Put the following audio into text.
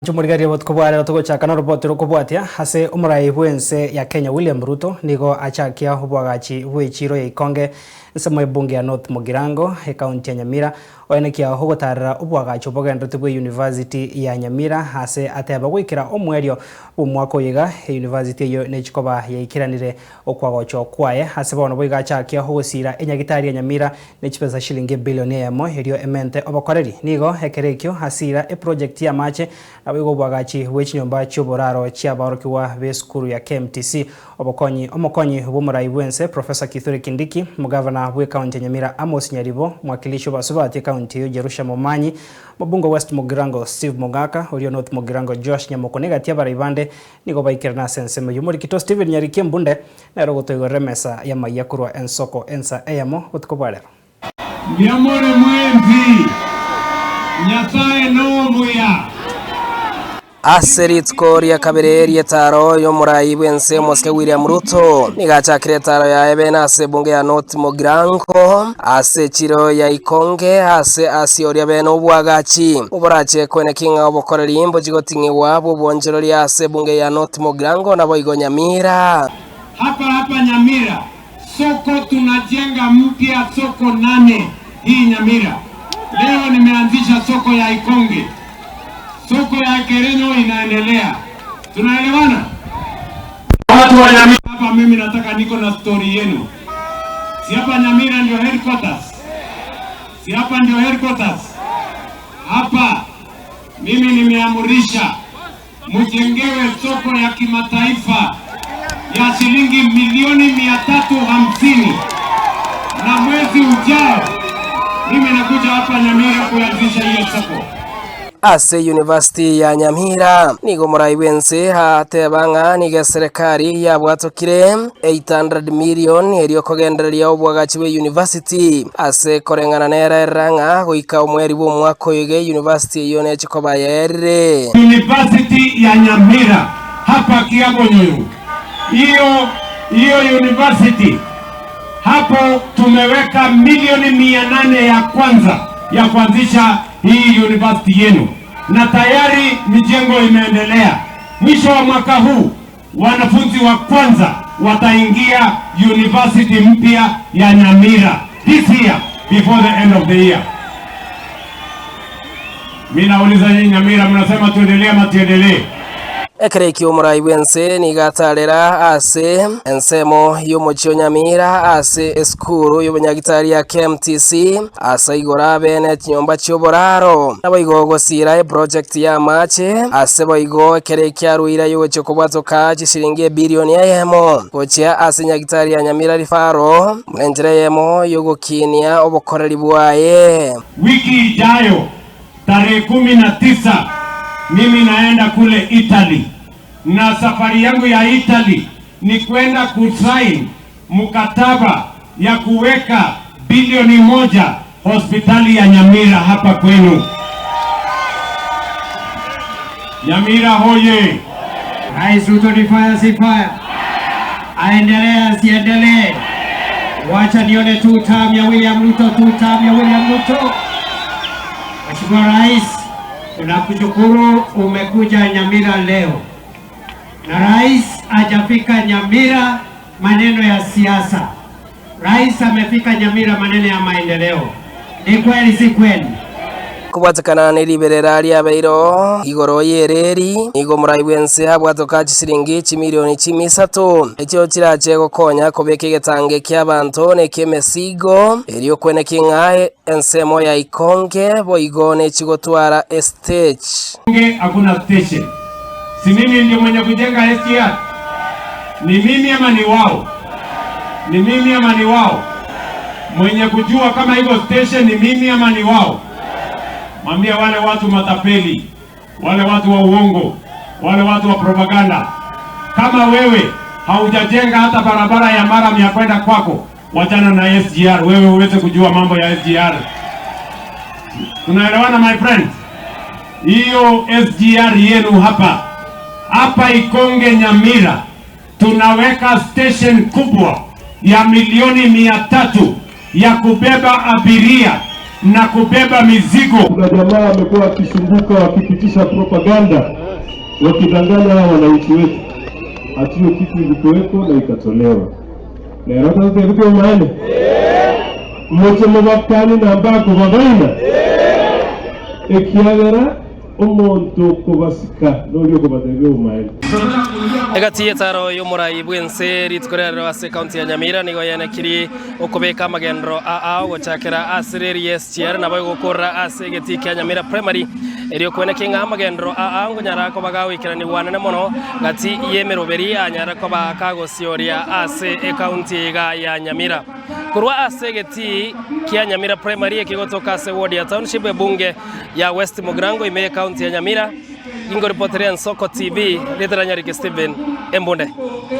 Inche omorigereria obotuko bwa rero togochaka noroboti rokobwatia ase omorai bw'ense ya Kenya William Ruto nigo achakia oboagachi bw'echiiro ya Ikonge ensemo y'ebunge ya North Mugirango ekaunti ya Nyamira oenekia ogotarera oboagachi obogenderete bwe University ya Nyamira ase ateba goikera omoerio bw'omwaka oyo iga eyunivasiti eyio nechikoba yaikiranire okwagochwa kwaye ase bono boigo achakia ogosiira enyagitari ya Nyamira ne chibesa shilingi ebilioni eyemo erio emente obokoreri. Nigo ekero ekio asiira eprojekti y'amache naboigo oboagachi bwe chinyomba chi'oboraro chi'abaorokigwa b'esukuru ya KMTC. Obokonyi Omokonyi bw'omorai bw'ense Professor Kithure Kindiki, Omogavana bw'ekaunti ya Nyamira Amos Nyaribo, Omwakilishi obasubati ekaunti eyio Jerusha Momanyi, Omobunge o West Mugirango Steve Mogaka, oria o North Mugirango Joash Nyamoko na egati y'abarai bande nigo baikerana ase ensemo eyio. Omorikito Stephen Nyariki Embunde Nere ogotoigorera emesa y'amayia korwa ensoko ensa eyemo botuko bwa rero. Mbuya more mwensi, Nyasae nomuya. Ase rituko ria kabere ri'etaaro y'omorai bw'ense omosike William Ruto nigo achakire etaaro yaye bene ase ebunge ya North Mugirango ase echiro ya Ikonge ase asioria bene obwagachi oborache koeneki ng'a obokoreri mbochi goting'igwa bw'obwonchoreria ase ebunge ya North Mugirango naboigo Nyamira. Hapa hapa Nyamira soko tunajenga mpya soko nane hii Nyamira. Leo nimeanzisha soko ya Ikonge. Soko ya Kerenyo inaendelea. Tunaelewana? Watu wa Nyamira hapa mimi nataka niko na story yenu. Si hapa Nyamira ndio headquarters? Si hapa ndio headquarters? Hapa mimi nimeamurisha mjengewe soko ya kimataifa ya shilingi milioni 350 na mwezi ujao mimi nakuja hapa Nyamira kuanzisha hiyo soko. Ase University ya Nyamira nigo omorai bw'ense ateba ng'a nigo eserekari yabwatokire 800 million erio kogendereria obwagachi bwe university ase koreng'ana nere erera ng'a goika omweri bw'omwaka oyo iga university eyio neche koba yaerire. University ya Nyamira hapa Kiabonyoru hiyo hiyo university hapo tumeweka milioni 800 ya kwanza ya kuanzisha hii university yenu, na tayari mijengo imeendelea. Mwisho wa mwaka huu wanafunzi wa kwanza wataingia university mpya ya Nyamira this year before the end of the year. Mimi nauliza nyinyi Nyamira, mnasema tuendelee ama tuendelee? Ekero ekio omorai bw'ense nigo atarera ase ensemo y'omochie o Nyamira ase esukuru y'obonyagitari ya KMTC ase igoro abe ne chinyomba chi'oboraro. Naboigo gosiira eproject y'amache ase boigo ekero ekio aruire aye gochia kobwatoka chishilingi ebilioni eyemo gochia ase nyagitari ya Nyamira Referral buna enchera eyemo y'ogokinia obokoreri bwaye. Wiki ijayo tarehe 19 mimi naenda kule Italy, na safari yangu ya Italy ni kwenda kusain mkataba ya kuweka bilioni 1 hospitali ya Nyamira hapa kwenu. Nyamira hoye! Rais Ruto ni fire si fire? Aendelee asiendelee? Wacha nione two term ya William Ruto, two term ya William Ruto. Mheshimiwa Rais, tunakushukuru umekuja Nyamira leo, na rais hajafika Nyamira maneno ya siasa. Rais amefika Nyamira maneno ya maendeleo. Ni kweli si kweli? Kobwatekana neriberera riabeireo igoro y'ereri, nigo omorai bw'ense abwatoka chisiringi chimilioni chimisato, echio chirache gokonya kobeka egetange ki'abanto na eki'emesigo, erio kweneki ng'a ensemo ya Ikonge boigo nechigotwara estage. Ikonge hakuna station. Si mimi ndio mwenye kujenga SGR? Ni mimi ama ni wao? Ni mimi ama ni wao? Mwenye kujua kama iko station ni mimi ama ni wao? Mwambie wale watu matapeli, wale watu wa uongo, wale watu wa propaganda. Kama wewe haujajenga hata barabara ya maram ya kwenda kwako, wachana na SGR. Wewe uweze kujua mambo ya SGR. Tunaelewana my friend? Hiyo SGR yenu hapa hapa Ikonge Nyamira, tunaweka station kubwa ya milioni 300 ya kubeba abiria. na kubeba mizigo. Kuna jamaa wamekuwa wakizunguka wakipitisha propaganda wakidanganya hawa wananchi wetu ati hiyo kitu ilikuweko na ikatolewa. Lero maene moche mubakani namba kubabaina ekiagera omonto okobasika nori okobatebia obomaene. Egati y'etaro y'omorai bw'ense rituko riarero ase ekaunti ya Nyamira nigo yenekiri okobeka amagenderero aa ogochakera ase reri ya SGR nabo egokorera ase egetii kia Nyamira Primary erio kweneki ng'a amagenderero aa ngonyara koba gagoikeranigwa anene mono gati y'emeroberi anyare koba kagosioria ase ekaunti iga ya Nyamira. Korwa ase egetii kia Nyamira Primary ekegotoka ase ward ya Township ebunge ya West Mugirango ime y'ekaunti ya Nyamira, Ingoripoteria Ensoko TV, Ritera Nyariki Stephen, Embunde.